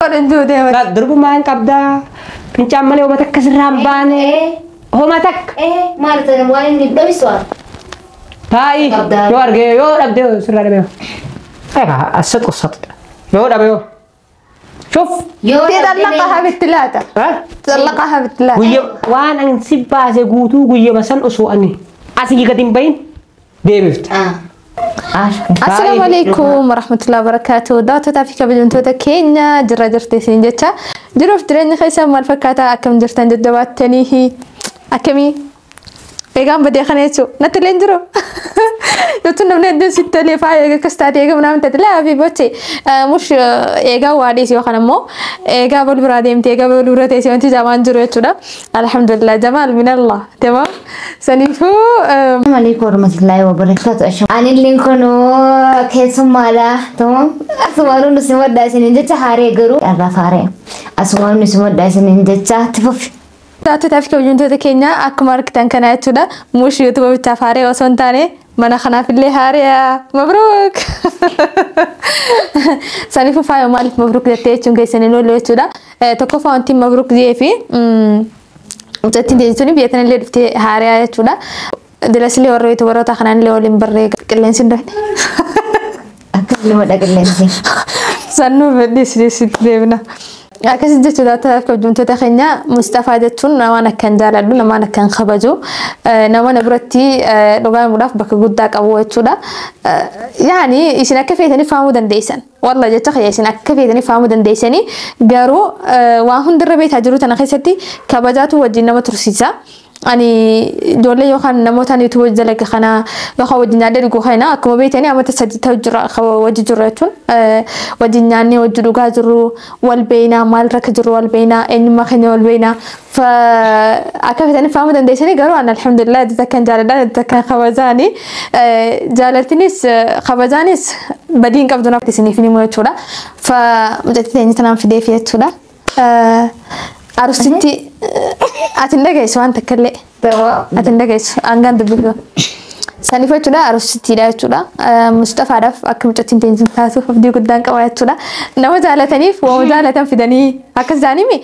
Godhan jiru deema. Durbummaa hin qabdaa. Fincaan malee homa takka sirraa hin baane. Homa takka. Maal ta'e waan inni dhabisu waan. Taa'i Qabdaa. yoo argee yoo dhabdee sirraa dhabee. Egaa as sat yoo dhabe yoo. Shuf. Yoo طلقها بالثلاثة. طلقها بالثلاثة. Guyya waan ani si baase guutuu guyyama san osoo ani asii gadi hin bahin deebifte. السلام عليكم ورحمة الله وبركاته. Daawwattoota fi kabajamtoota keenya, jirra jirti isin jecha jiruuf jireenya keessa maal fakkaataa, akkam jirtan, jajjabaattanii akkamii? Eegaan badee kana jechuun natti illee hin jiru. Jechuun namni hedduun sitti tolee fa'aa eega akkas taate eega minaamin taate laa fi boche mush eegaa waa dhiisi yookaan ammoo eegaa bol biraa deemte eegaa bol bira teessee wanti jamaan jiru jechuudha. Alhamdulillah, jamaal minallah, tamam, saniifuu. السلام عليكم ورحمة الله وبركاته. Anilleen kun keessummaadha. Tamam. Asumaanuu nu simadhaa isiniin jecha haaree garuu irraa faaree. Asumaanuu nu simadhaa isiniin jecha tifufi. Daawwattoota fi kabajamtoota keenya, akkuma argitan kana jechuudha. Mush YouTube bitaaf haaree osoo hin taane mana kanaaf illee haareeya. Mabruuk! Saniifuu faaya maaliif mabruuk jettee jechuun keessan hin oolu jechuudha. Tokkoffaa wanti mabruuk jee fi mucattiin jechuun biyya tanallee dhuftee haareeya jechuudha. Dilasillee warra YouTuberoota kanaan illee waliin barree qilleensi hin dhufne. Akka nama qilleensi. Sannuu fedhii sitti deebina. Akkasii jechuudha, kabajamtoota keenya, Mustafaa jechuun namaan akkan jaaladhu, namaan akkan kabaju, nama na biratti dhugaa himuudhaaf bakka guddaa qabu jechuudha. Yaani isin akka feetanii fahamuu dandeessan. Walla jecha kiyya isin akka feetanii fahamuu dandeessanii, garuu waan hundirra beekaa jiru tana keessatti kabajaatu wajjin nama tursiisa. Ani ijoollee yookaan namoota YouTube dalaga kana yookaan wajjin nyaadhee dhuguu kana akkuma beektanii amata 3 ta'u jira wajji jirru jechuun, wajjin nyaannee wajji dhugaa jirru, wal beeynaa, maal rakka jirru wal beeynaa, eenyummaa keenya wal beeynaa. Akka feetanii fahamuu dandeessanii, garuu ani alhamdulillah itti akkan jaaladhaan, itti akkan kabajaani, jaalaltinis kabajaanis badii hin qabdu naaf isiniif himu jechuudha. Mucattii teenya tanaan fideef jechuudha. Arusitti ati hin dhageessu waan takka illee. Ati hin dhageessu hangaan dubbisu. Saniif jechuudha, arusittiidha jechuudha. Mustafaadhaaf akka mucattiin teenya taatuuf abdii guddaan qaba jechuudha. Nama jaalataniif waan jaalatan fidanii akkas jaanimi.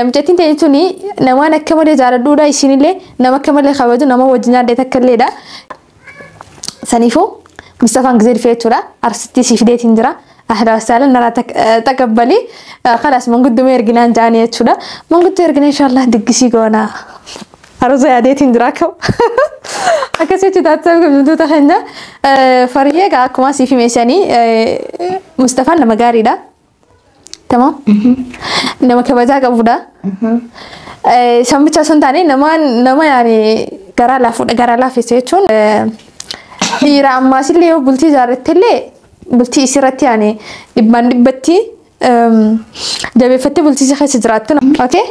Mucattiin teenya tuni namaan akka malee jaaladhuudha, isinillee nama akka malee kabaju, nama wajjin nyaadhee takka illeedha. Saniifuu Mustafaan gisee dhufee jechuudha. Arusittii si fideetiin jira. أهلا وسهلا نرى تقبلي. خلاص manguddoo erginaan jaanii jechuudha. Manguddoo ergina, inshallah diggisii goona. Aruuza yaadeetiin jira akkam. Akkas jechuudha, kabajamtoota keenya. Fariyyee egaa akkuma siif himeessanii Mustafaan nama gaariidha. Tamam. Nama kabajaa qabudha. Sambicha osoo hin taane nama yaani garaa laafuudha. Garaa laafessa jechuun dhiira ammaasillee yoo bultii ijaarratte illee bultii isirratti yaani dhibbaan dhibbatti jabeeffattee bultii isa keessa jiraattu. Okay?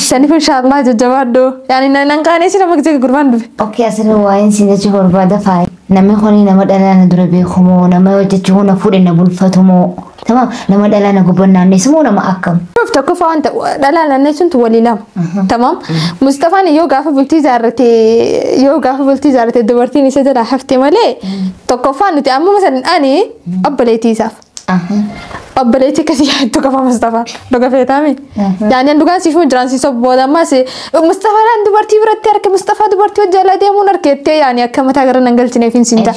Saniif inshallah jajjabaadhu. Yaani nan qaaneessi nama gisee gurbaan dhufe. Okay, asirra waa'een siin jechuu barbaada faaya. Namni kuni nama dhalaa na dura beekumoo, nama hojjechuu na fuudhe na bulfatumoo, tamam, nama dhalaa na gubbaan naannessumoo, nama akkam? Tokkoffaa wanta dhalaa naannessuun walii lama. Tamam. Mustafaan yoo gaafa bultii ijaarrate dubartiin isa jalaa hafte malee, tokkoffaa nuti amma masalan ani obboleettii isaaf. Obboleettii akkasii yaaddu qaba Mustafaa. Dhuga feetaami. Yaani dhugaan siif jiraan si booda ammas Mustafaadhaan dubartii biratti arge, Mustafaa dubartii hojii deemuun argettee yaani akka mataa gara nan galchineef hin siinta.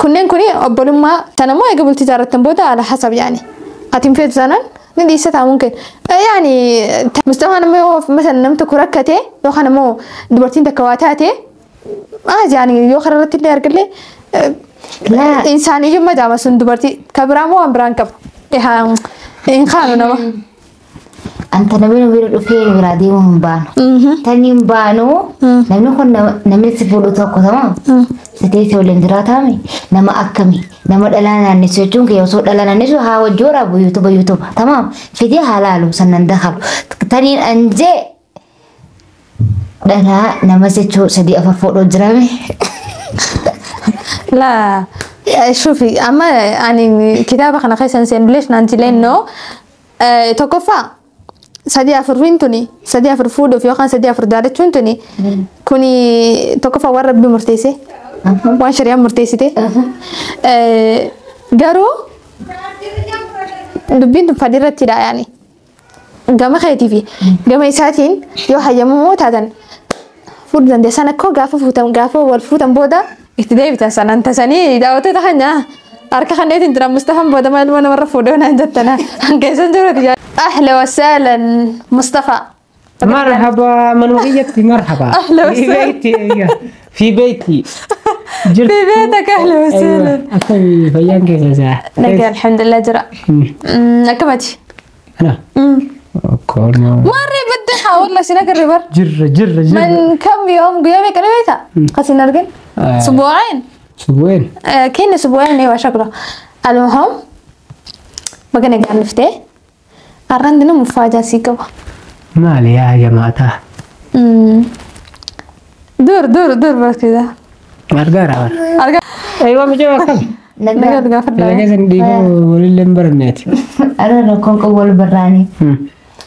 Kunneen kuni obbolummaa tanammoo eega bultii ijaarrattan booda ala hasab yaani. Ati hin feetu taanaan ni dhiisa taamuun kee. Yaani Mustafaan immoo yoo masalan namni tokko rakkate yookaan immoo dubartiin takka waa taate yaani yoo karaa irratti illee argallee insaaniyyuu madaama sun dubartii ka biraa moo waan biraan qabu. Hin kaanu nama. Anta namni bira dhufee biraa deemuu hin baanu. Tani hin baanu, namni kun namni si fuudhu tokko, tamam. Si keessa waliin jiraatame nama akkami, nama dhalaa naannessu jechuun kee osoo dhalaa naannessu haa wajji waraabu YouTube, tamam, fidee haa laalu sannan dakalu. Taniin anjee dhalaa nama jechuu sadii afur fuudhuu jirame. لا شوفي، أما يعني kitaaba kana keessa hin seenu leesh naan jileenno. Tokkoffaa sadii afur tuni sadii afur fuudhuuf yookaan sadii afur jaalachuun tuni kuni tokkoffaa waan rabbi murteesse, waan shari'aan murteessite, garuu Dubbiin tun fadhi irrattidha yaani. Gama keetii fi gama isaatiin yoo hayyamamoo taatan fuudhuu dandeessan akkoo gaafa fuutan gaafa wal fuutan booda itti deebitan sanaan tasanii daawwattoota keenya harka kanneetiin jira Mustafaan booda maal ilmoo namarra fuudhee naan jettana hankeessan jiruuti. Ahla wasaalan Mustafaa. مرحبا من وقيتي مرحبا. أهلا في وسهلا. بيتي أيوة. في بيتي جرت في بيتك أهلا وسهلا. أيوة. أكمل فيان كيف ساعة نقل الحمد لله جرى. أكمتي. أنا كورنا مرة بدحة والله سنك الربر. جر جر جر من كم يوم قيامي كان بيتها قصي نرجن أسبوعين أسبوعين كان أسبوعين أيوة شكله. المهم بقينا قاعد نفتح عندنا مفاجأة سيكوا. مالي يا جماعة دور دور دور بس كده. أرجع أرجع. أيوة مجوا كم. نقدر نقفل. لكن ديمو ولي برنات. أنا لو أول براني.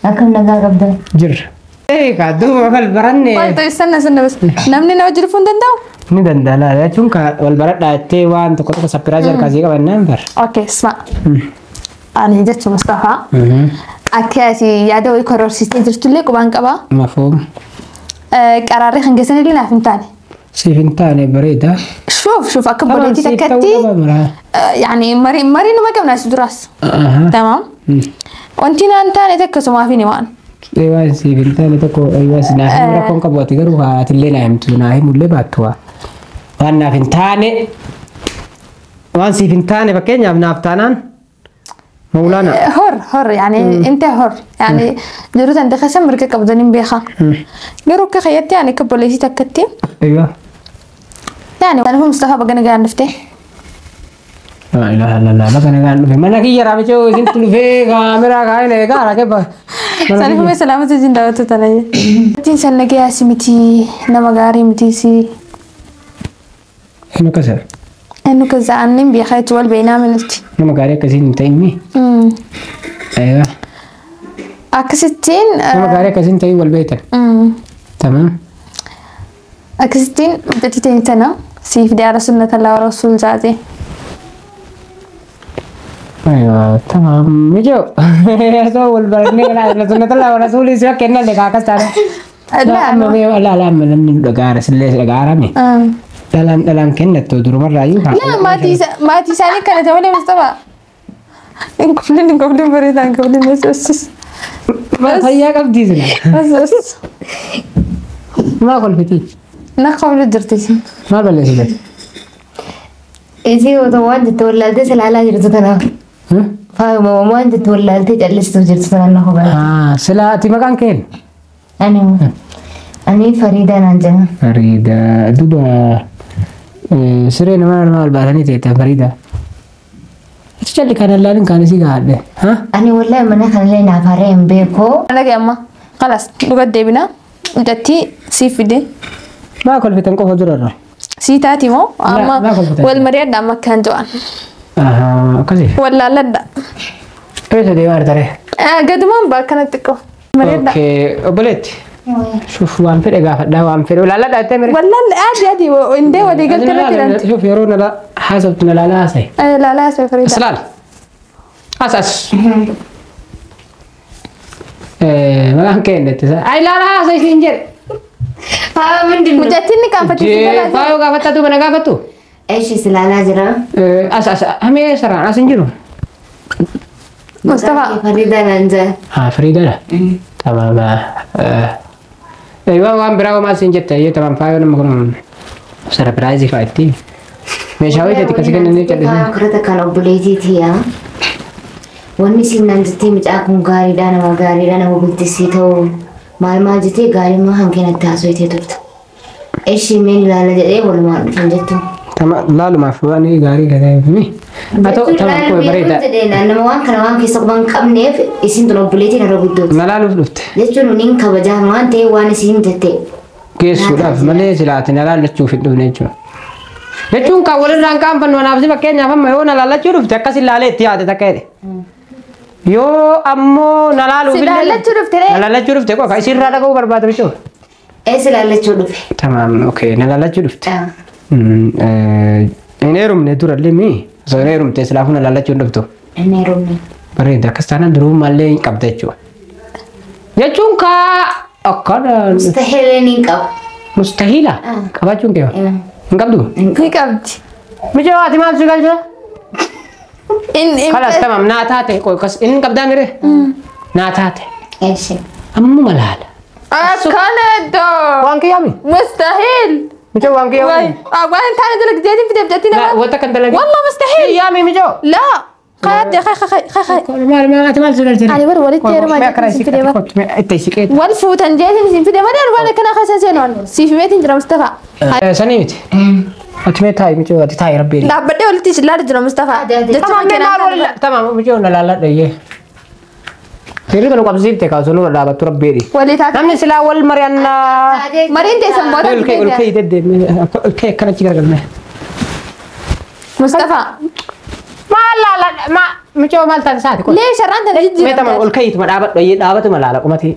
أكم نقدر أبدا. جر. إيه كادو أول براني. طيب استنى استنى بس. نمني نوجر فندن داو. ندن ده لا لا تونك والبرد لا تيوان تقطع سبراجر كذي كمان نمبر. أوكي اسمع. أنا جت مصطفى. أكاسي يا دوي كرر سيستم جرت لك وبنك أبا. مفهوم. قراري خنجسني لنا فهمتاني. سيفنتاني بريدة. شوف شوف أكبر بنتي تكتي. يعني مري مري ما كم ناس دراس. تمام. وانتي نانتاني تكسو ما فيني وان. أيوة سيفنتاني تكو أيوة سناهم ركون كبوتي كروها تلينا يمتوناهم ولا باتوا. وأنا فنتاني وان سيفنتاني بكين يا بنافتانان. مولانا هر هر يعني انت هر يعني جروت عند خسم مركب قبضانين بيخا جروك خيطتي يعني كبوليسي تكتي. ايوه يعني انا هو مصطفى بقنا قاعد نفتح. لا اله الا الله بقنا قاعد نفتح ما نكي يا رابي سنت لفي كاميرا كاين غارا كيف سالفه ما سلامة جين دعوته تاني تين سنة كي اسمتي نما غاري متيسي انه كسر إنه كذا عنين بيخيط والبيناملتي. نما غاري كزين تيمي. أيوة. أكستين. نما غاري كزين تيم والبيت. تمام. أكستين بدتين سنة سيف دي على سنة الله ورسول زادي. أيوة تمام ميجو. سو والبرني على سنة الله ورسول سيف كنا لك أكستان. لا لا لا من دغارة سلسلة دغارة مي. دلان دلان كنا تدور مرة أيوة. لا ما تيساني كانت أولي مصطفى. إنكفلين إنكفلين بريد إنكفلين بس بس. ما هيا قبل ديزل. بس بس. ما قل فتي. نقبل درتي. ما بلش بس. إذا وطوان تولدت سلالة جرتنا. فاهم وما تولدت جلست جرتنا نخبر. سلا تي مكان كين. أنا فريدة نانجا. فريدة دوبا. سرين ما ما البارني تيتا فريدة. إيش اللي كان اللي كان يسيق هذا؟ ها؟ أنا والله ما نخل لنا فريم بيكو. أنا جامعة خلاص بقعد دبنا جتي سيف دي. ما أكل في تنكو فجرة. سيتاتي مو أما والمريض أما كان جوان. كذي. ولا لا لا. إيش هذي وارد ترى؟ قد ما بكنت تكو. مريض. أوكي أبلت. شوف وان فرق لا وان فرق لا لا تمر ولا لا عادي عادي وإندي ودي قلت لك شوف يرونا لا حاسبتنا لا لا سي لا لا سي فريدة سلال أساس ما كان أي لا لا سي سنجر مجاتني كان فتي فايو قافتو بنا قافتو إيش سلالة جرا أساس هم سرعة سنجرو مصطفى فريدة نانجا فريدة لا تمام أيوة وان براو ما سنجت أيه تمام فايو نما كنا سربرايز فايتي مشاوي تدي كذي كنا نيجي فايو كرت كان أبوليتي تيا ونسي نانجتي متأكون غاري دانا ما غاري دانا وبنتسي تو مال ما جتي غاري ما هم كنا تاسوي تيتورت إيش مين لا لا جد ولا ما سنجتو تمام لا لا ما في أنا غاري كذا مي أتو تمام كوي بريدة أنا ما كان وان كيسق بان كم نيف إسين تنوبليتي نروبدو ما لا لفت ليش نين كبجاه ما تي وان إسين تتي كيس سلاف ما ليش لا تنا لا نشوف الدنيا شو ليش كأول ران كام فنو أنا بس بكين يا فم هو نلا لا شوف تكاسي لا ليه تيا تكير يو أمو نلا لو لا لا شوف ترى نلا لا شوف تكو كايسين رالا كو برباد بيشو إيش لا لا شوف تمام أوكي نلا لا شوف إنيروم ندور اللي مي زينيروم تسلافون لا لا شوف تو إنيروم Bareeda akkas taanaan durummaallee hin qabda jechuudha. Jechuun kaa akkana. Mustahileen hin qabu. Mustahiila qabaachuun kee hin qabdu? Ni qabdi. Mijoo ati maal si galcha? In Kalas tamam naa taate qoy kas inni qabdaa mire? Naa taate. Eeshi. Ammuma laala. Akkana iddoo. Waan kiyyaami? Mustahiil. Mijoo waan kiyyaami? Waan taane dalagdeetiin fideef jettii nama. Wanta kan dalagee. Wallah mustahiil. Kiyyaami mijoo. لا قاعد خي خي خي خي Maal maal ati maal si galcha? Ani bar walitti heerumaa jechuun si fide bar. Itti siqee. Wal fuutan jeetiin isin fide malee waan akkana keessa seenuun siif meetiin jira Mustafa. Sanii miti. Ati mee taa'i mijoo ati taa'i rabbiin. Dhaabbadhee walitti isin laala jira Mustafa. Tamam mee maal wal tamam mijoo na laaladha iyyee. Hirriba nu qabsiifte kaasuu nurra dhaabattu rabbiidhi. Walii taate. Namni silaa wal mari'annaa. Mariin teessan booda Olkee olkee deddeemee olkee akkanatti garagalmee. Mustafa. Maal laala ma mijoo maal taate saati kun. Lee sharraan tana Mee tamam jijjiiramte. ol ka'iituma dhaabadhu ayyee dhaabatuma laala qumati.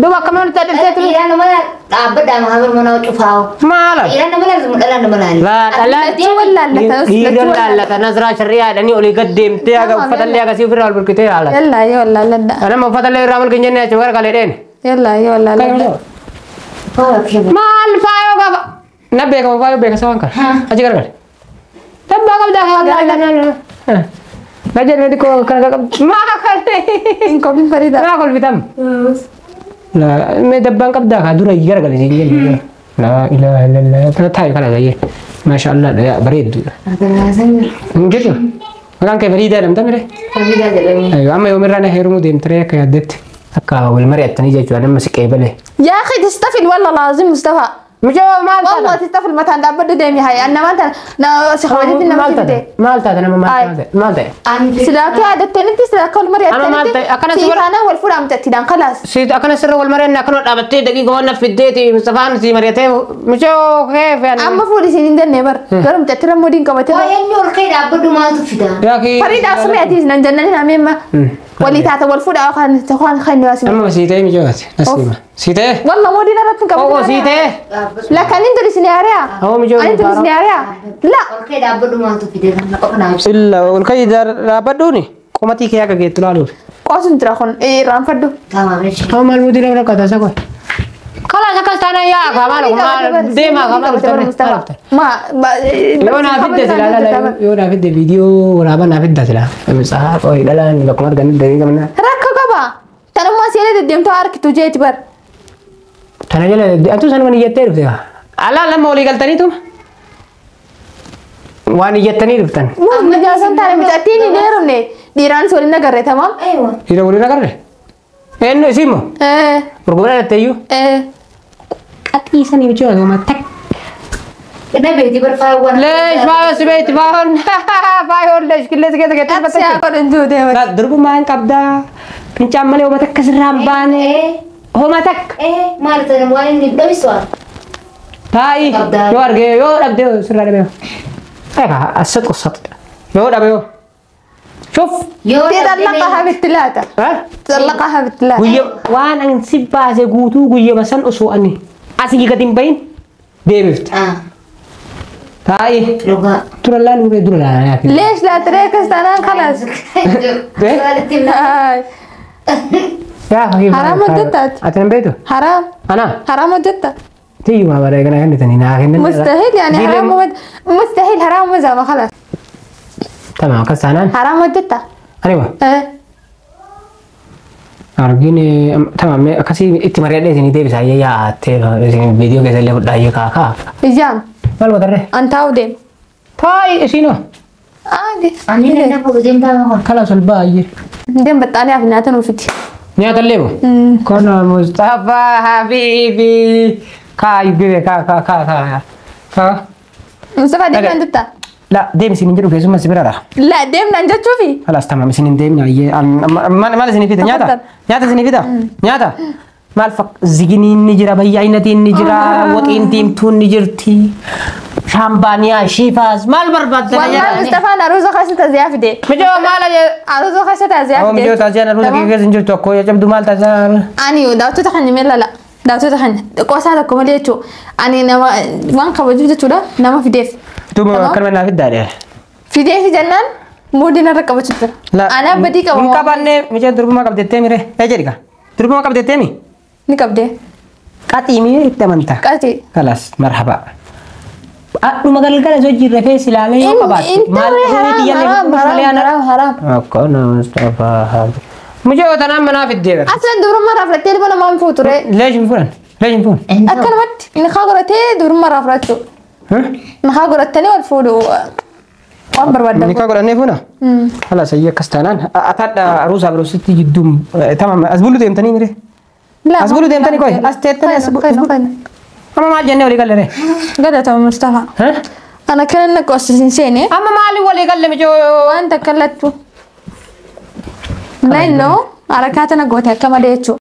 Duuba akkamiin walitti dhufteetu. Dhiiraan nama dhaabbadhaa mahaa mana cufaa'u. Maala. Dhiiraan nama laalu dhalaan nama laalu. Laa dhalaan. Lachuu wal laallata. Dhiirri laallata nasraa sharriyaa jedhanii olii gad deemtee haga uffatallee agasii ofirraa ol burkitee laallata. Yallaa yoo wal laalladha. Anama uffatallee irraa mulqin jennee achi gara kalee dheene. Yallaa yoo wal laalladha. Maal faayoo qaba? Na beekama faayoo beeka sabaan kana. Achi garagale. Dabbaa qabdaa kaa. Na jedhee xiqqoo kana qabdu. Maa kana. Hin kopheen fariida. Maa kolfitam. La mee dabbaan qabdaa kaa dura garagale siin jenne. La ilaha illallah. Kana taa'i kana gayyee. Maasha Allah bareedduudha. Hin jirtu. Maqaan kee Fariidaa jedhamta mire? Fariidaa jedhama. Ayyo amma yoomirraa na heerumuu deemtaree akka yaaddetti. Akka wal mari'attanii jechuudha nama si qeebale. يا أخي تستفل والله العظيم مصطفى. Mijoo maal taata? والله تستفل متى dhaabbadhu deemi hay anna maanta na si kabajatti nama Maal taate? fide. Maal taate nama maal taate? Maal ta'e? Silaa kee aadattanitti silaa akka wal Amma maal ta'e? Akkana si mari'attanitti siikaana wal fuudhaa mucattiidhaan kalaas. Si akkana sirra wal mari'anne akkana dhaabattee daqiiqa waan fiddeeti Mustafaan si mari'atee mijoo kee fe'an. Amma fuudhi siin hin jenne bar garuu mucattii rammoodiin qabatee. Waa eenyu ol ka'ee dhaabbadhu maaltu fida? Fariidaa sumee atiis nan jennani nameemma walii taata wal fuudhaa kan kan kan waasi. Amma sii ta'e mijoo ati nasiima. Sii ta'e? Walla moodiin irratti hin Oo qabatin. sii ta'e? Lakkanin duris ni ari'a. Awwa mijoo Ani duris ni ari'a. La. Ol ka'ee dhaabbadhu maaltu fida? Kana qofa naaf ibsa. Illa ol ka'ii dhaabbadhuuni qomatii kee akka geettu laaluuf. Qoosun jira kun irraanfadhu. Tamam eeshi. Amma maal muudii nama rakkata isa kun. Kalaas akkas taanaan yaa kaa maal maal deemaa kaa maal dhuftan. Ma Yoo naa fidde silaa yoo naa fidde viidiyoo waraabaa naa fidda silaa. Mitsaa qoyi dhalaan bakkuma argannu deemee qabna. Rakkoo qaba. Tanummaa seenee deddeemtuu harkitu jeeti bar. Tana jala antu sanuma niyyattee dhufte. Alaa lama walii galtaniitu waan iyyattanii dhuftan. Mijaasan taane mucattiin hin heerumne dhiiraanis waliin agarre tamam. Aywa. Dhiira waliin agarre? Eenyu isii immoo? Gurguraan dhatte iyyuu? Qaxii sanii michuu osoo takka. Na beekti bar faayawwan. Leesh faayoo si beekti faayoon faayoon leesh qilleensa keessa keetti Aksi haa godhan jiru deema. Durbummaa hin qabdaa. Fincaan malee homa takka sirraa hin baane. Homa takka. Maal ta'e waan inni dhabisu waan. Taa'i yoo argee yoo dhabde sirraa dhabe. Egaa asat qosat. Yoo dhabe yoo. Shuf. Yoo تطلقها بالثلاثة. تطلقها بالثلاثة. Guyya waan ani si baase guutuu guyyama san osoo ani asii gadi hin bahin deebifte. Taa'i. Dhugaa. Dura laaluu ree dura laalaa. ليش لا تريك استنان خلاص. هاي. Yaa Haraam hojjettaati. Ati nan beektu? حرام. Ana? حرام hojjetta. Tiyyuma baree kana kennitanii naa kennan. مستحيل يعني حرام مستحيل حرام وزعما خلاص. Tamam akkas taanaan. حرام hojjetta. Ani ma? Argine tamam akkasii itti mari'adhee isinii deebisa ayyee yaa'attee isin viidiyoo keessa illee fudhaa ayyee kaa kaa. إجام. Maal godharree? أنت أودم. Taa'i isiinoo. عادي. Ani na fuudhu deemtaa kun. Kalaas ol baa ayyee. دم بطانية في ناتن وفتي. Nyaata illee moo? Kono Mustafaa Habiibi. Kaa ibbee kaa kaa kaa kaa. Kaa. مصطفى ديم أنت. La deemi isin hin jedhu keessummaa si bira dha. لا ديم أنت تشوفي. Kalaas tamam isin hin deemna ayyee maal isinii fida nyaata? Nyaata isinii fida? Nyaata? Maal fak ziginiin ni jira bayyaayinatiin ni jira waxiin diimtuun ni jirti shaambaaniyaa shiifaas maal barbaaddan? والله مصطفى أنا روزة خاصة زيافة دي. Mijoo maal ajee? عروضه خاصة زيافة Awwa دي. mijoo taasisaan aruuza kee keessa hin jirtu akkoo jajjabdu maal taasisaan? Ani daawwattoota kan himee lala. Daawwattoota kan qoosaa tokko malee jechuudha. Ani nama waan kabajuuf jechuudha nama fideef. Duuba akkanuma naaf iddaadhe. Fideef jennaan Muudii narra qabachuu jira. Anaa badii qaba. Hin qabanne mucaan durbummaa qabdettee mire. Ee jedhi kaa. Durbummaa qabdettee mi? Ni qabdee. Qaxii mii itti amantaa. Qaxii. Kalas marhaba. Adhuma galgala hojii rafee ilaalee yoo qabaatte. Intarree haraam haraam haraam haraam. Akkana Mustafaa. Mucaa tanaan manaa fiddee bara. Aslan dubrummaa irraa fudhattee ilma namaa hin fuutu ree. Leesh hin fuudhan. Leesh hin fuudhan. Akkanumatti nikaa godhatee dubrummaa irraa fudhachuu. Nikaa godhattanii wal fuudhu waan barbaadan. Nikaa godhannee fuuna? Halas ayyee akkas taanaan ataadha aruusaa biroositti jidduun tamam as bulu deemtanii mire. As bulu deemtanii qoy as teettanii as bulu. Amma maal jennee walii galle ree? Galatama Mustafaa. Ana kana na qoosisin seene. Amma maaliin walii galle mijoo? Waan takka lattu. Naannoo harakaata na goote akka malee jechuudha.